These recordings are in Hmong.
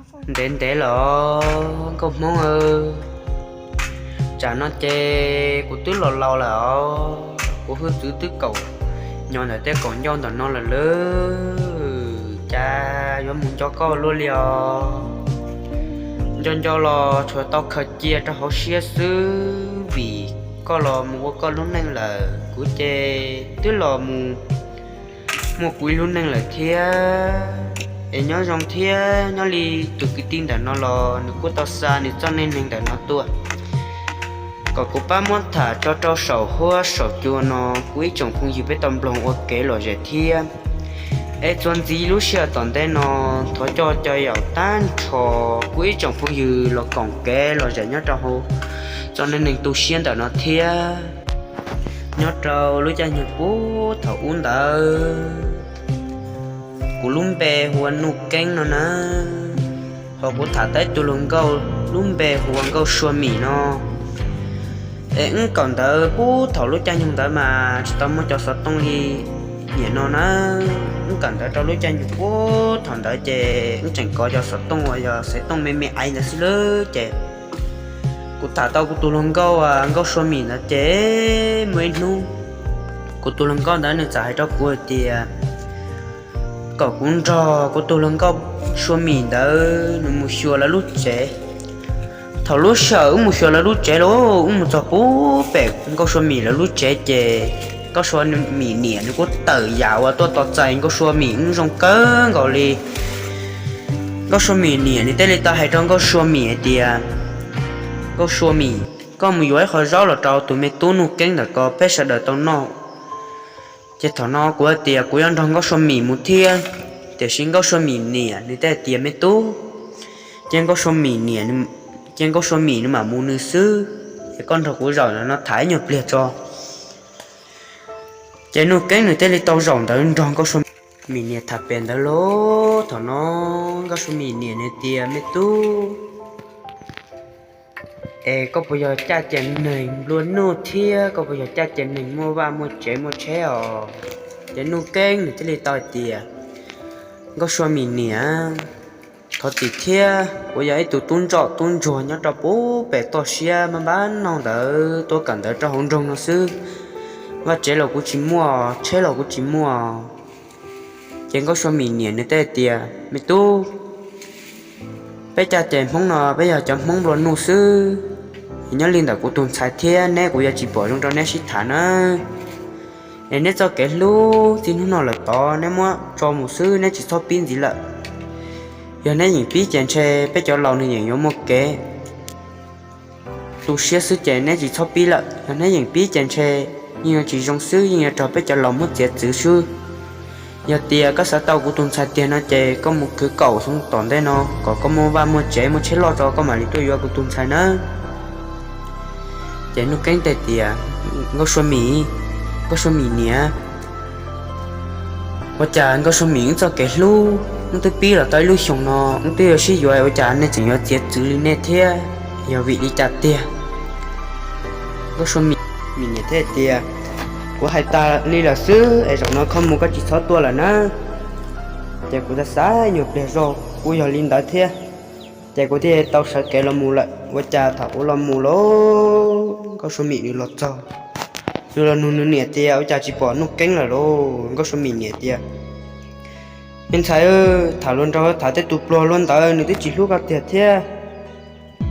Ntev ntev lawm nkauj Hmoob, tsam no ces kuv twb los laus lawm os, kuv hwj txwv twb kaum, nyob ntawm tej kaum ncauj ntawm no lawm lauj, cas yuav mus nco koj luaj li os. Nco nco los tsuas tau khaws cia rau hauv siab xwb, vim koj los mus ua koj lub neej lawm, kuv ces twb los mus muaj kuv ib lub neej lawm thiab. Es nyob zoo thiab, nyob li tus kwv tij ntawm no los nws kuj tau xa nws txoj neej neeg ntawm no tuaj kom kuv pab muab tham tso rau saum huab saum cua no, kuv ib tsoom phooj ywg peb tau mloog ua kev lom zem thiab. Es txuas ntxiv lub sij hawm tom ntej no, thov coj cov yaum tag nrho kuv ib tsoom phooj ywg los koom kev lom zem nyob rau hauv txoj neej neeg tu siab ntawm no thiab. Nyob rau lub caij nyoog puag thaum ub ntawd, kuv lub npe hu ua Nuj Keeb no na, ho kuv tham tau ib tug hluas nkauj lub npe hu ua Nkauj Sua Mim no. Es wb kawm ntawv puag thaum lub caij nyoog ntawd mas tsis tau muaj cov xov tooj li nim no na. Wb kawm ntawv rau lub caij nyoog puag thaum ntawd ces wb tseem kov cov xov tooj uas yog xaiv tooj me me aiv ntawd xwb lawm ces kuv tham tau kuv tus hluas nkauj, Nkauj Sua Mim ntawd ces muaj ib hnub kuv tus hluas nkauj ntawd nws txawm hais rau kuv hais tias kom kuv nrog kuv tus hluas nkauj Sua Mim ntawd nws mus xyuas lawv lub tsev. Thaum lub sij hawm wb mus xyuas lawv lub tsev los wb mus txog puag pem Nkauj Sua Mim lawv lub tsev ces Nkauj Sua Mim niam nws kuj tawm yam uas tuaj tos txais Nkauj Sua Mim wb zoo kawg nkaus li. Nkauj Sua Mim niam nws thiaj li tau hais rau Nkauj Sua Mim hais tias, Nkauj Sua Mim, koj mus yuav ib qho zaub los rau tus me tub Nuj Keeb ntawm ko peb sawv daws tau noj. Ces thaum no kuv hais tias kuv yuav nrog Nkauj Sua Mim mus thiab, tiam sis Nkauj Sua Mim niam nws thiaj tias, Me tub, cia Nkauj Sua Mim niam, cia Nkauj Sua Mim nws mam mus nws xwb, es koj nrog kuv zaum ntawm no tham ib nyuag pliag tso. Ces Nuj Keeb nws thiaj li tau zaum ntawd nrog Nkauj Sua Mim niam tham pem ntawd lauj. Thaum no Nkauj Sua Mim niam nws tias, Me tub, es koj puas yog caj ces neeg nplua nuj thiab koj puas yog caj ces neeg muaj vaj muaj tsev muaj tsheb os? Ces Nuj Keeb nws thiaj li tau hais tias, Nkauj Sua Mim niam, thov txim thiab, kuv yog ib tug tub ntsoj tub ntsuag nyob rau puag pem toj siab npab npab noog ntawd tuaj kawm ntawv rau hauv nroog no xwb. Vaj tsev los kuv tsis muaj, tsheb los kuv tsis muaj. Ces Nkauj Sua Mim niam nws thiaj tias, Me tub, peb caj ces Hmoob no peb yog cov Hmoob nplua nuj xwb. Nyob li ntawm kuv tus ntxhais thiab neb kuv yuav tsis pom zoo rau neb sib tham na. Es neb txoj kev hlub txij hnub no lawm tod neb muab tso mus xwb, neb tsis txhob pib ntxiv lawm. Yog neb yeem pib ces ntshe peb cov laus nws yeem yuav muaj kev tu siab xwb ces neb tsis txhob pib lawm. Yog neb yeem pib ces ntshe yeej yuav tsis zoo xwb, yeej yuav raug peb cov laus muab txiav txwv xwb. Yog tias koj xav tau kuv tus ntxhais tiag no ces koj mus khwv kaum xyoo tom ntej no kom koj muaj vaj muaj tsev muaj tsheb loj tso koj mam li tuaj yuav kuv tus ntxhais nawb. Ces Nuj Keeb teb tias, Nkauj Sua Mim, Nkauj Sua Mim niam, ua cas Nkauj Sua Mim wb txoj kev hlub wb twb pib los tau ib lub xyoos no, wb twb yuav sib yuav, ua cas nej tseem yuav txiav txwv li nej thiab? Yog vim li cas tiag? Nkauj Sua Mim niam thiaj tias, Kuv hais tas li lawm xwb es zaum no koj mus koj tsis txhob tuaj lawm na. Ces kuv xav xav nyuag pliag zog kuj yog li ntawd thiab, ces kuv thiaj tau sawv kev los mus lawm. Ua cas thaum kuv los mus lauj, Nkauj Sua Mim nws los txog, nws los nug nws niam tias, Ua cas tsis pom Nuj Keeb lawm lauj? Nkauj Sua Mim niam tias, Me ntxhais, tham luag nraug tham tej tus pluag luag ntawd nws twb tsis hlub koj tiag thiab.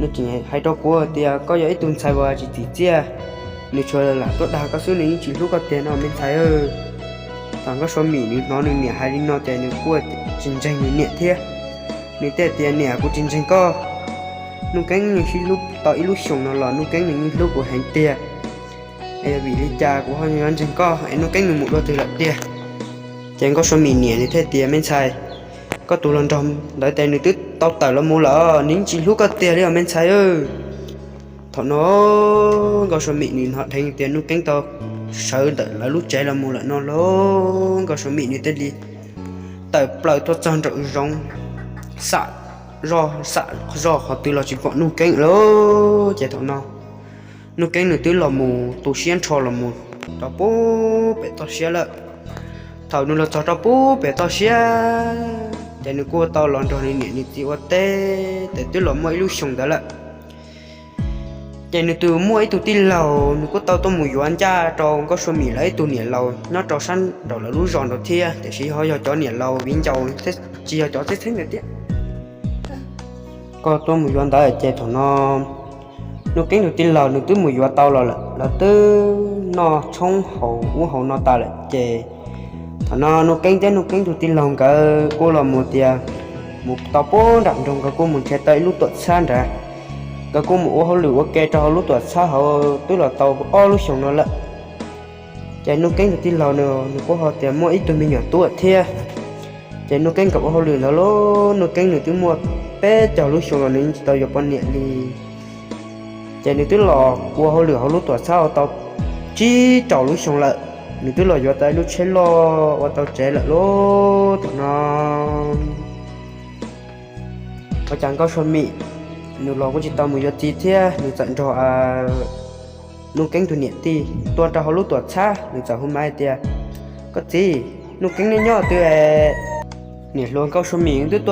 Nws tseem hais rau kuv tias koj yog ib tug ntxhais uas tsis txim txiaj, nws tsuas lam tuaj dag koj xwb, nws yeej tsis hlub koj tiag no me ntxhais. Thaum Nkauj Sua Mim nws hnov nws niam hais li no ces nws kuj tsis ntseeg nws niam thiab. Nws thiaj tias, Niam, kuv tsis ntseeg koj. Nuj Keeb nws sib hlub tau ib lub xyoos no los Nuj Keeb nws yeej hlub kuv heev tiag. Es yog vim li cas kuv ho yuav ntseeg koj es Nuj Keeb nws mus dua twg lawm tiag? Ces Nkauj Sua Mim niam nws thiaj tias, Me ntxhais, koj tus hluas nraug ntawd ces nws twb tau tawm los mus lawm, nws yeej tsis hlub koj tiag li os me ntxhais. Thaum no Nkauj Sua Mim nws hnov dheev tias Nuj Keeb tau sawv ntawm lawv lub tsev los mus lawm no lauj, Nkauj Sua Mim nws thiaj li tawm plaws tuaj txog nraum zoov, xam zoj xam zoj qhov twg los tsis pom Nuj Keeb lauj. Ces thaum no Nuj Keeb nws twb los mus tu siab nrho los mus rau puag pem toj siab lawm. Thaum nws los txog rau puag pem toj siab, Ces nws kuj tau los nrog nws niam nws txiv ua teb, ces twb los muaj ib lub xyoos ntawd lawm. Ces nws tus muaj ib tug tij laug, nws kuj tau tuaj mus yuav ncaj rau Nkauj Sua Mim lawv ib tug niam laus nyob rau sab nraum lawv lub zos nraud thiab, tiam sis ho yog cov niam laus viv ncaus, tsis yog cov txheeb txheeb ntawd thiab. Kuj tuaj mus yuav ntawd ces thaum no Nuj Keeb tus tij laug nws twb mus yuav tau los lawm, lawv twb noj tshoob haus ub haus no tas lawm ces thaum no Nuj Keeb thiab Nuj Keeb tus tij laug nkawd kuj los mus tias mus tau puag nram nroog, nkawd kuj mus nrhiav tau ib lub tuam txhab nrad. Nkawd kuj mus ua hauj lwm ua ke rau hauv lub tuam txhab hauv twb los tau ob lub xyoos no lawm. Ces Nuj Keeb tus tij laug nws kuj ho tias muaj ib tug me nyuam tub thiab. Ces Nuj Keeb nkawd ua hauj lwm ntawd los Nuj Keeb nws twb muaj peb caug lub xyoo los nws tsis tau yuav poj niam li. Ces nws twb los ua hauj lwm hauv lub tuam txhab ua tau tsib rau lub xyoo lawm, nws twb los yuav tau ib lub tsheb loj ua tau tsev lawm lauj. Thaum no ua cas Nkauj Sua Mim nws los kuj tsis tau mus yuav txiv thiab, nws txawm nrog Nuj Keeb tus niam tij tuaj rau hauv lub tuam txhab, nws txawm hu mas hais tias, Koj txiv, Nuj Keeb nej nyob twg? Niam hluas Nkauj Sua Mim twb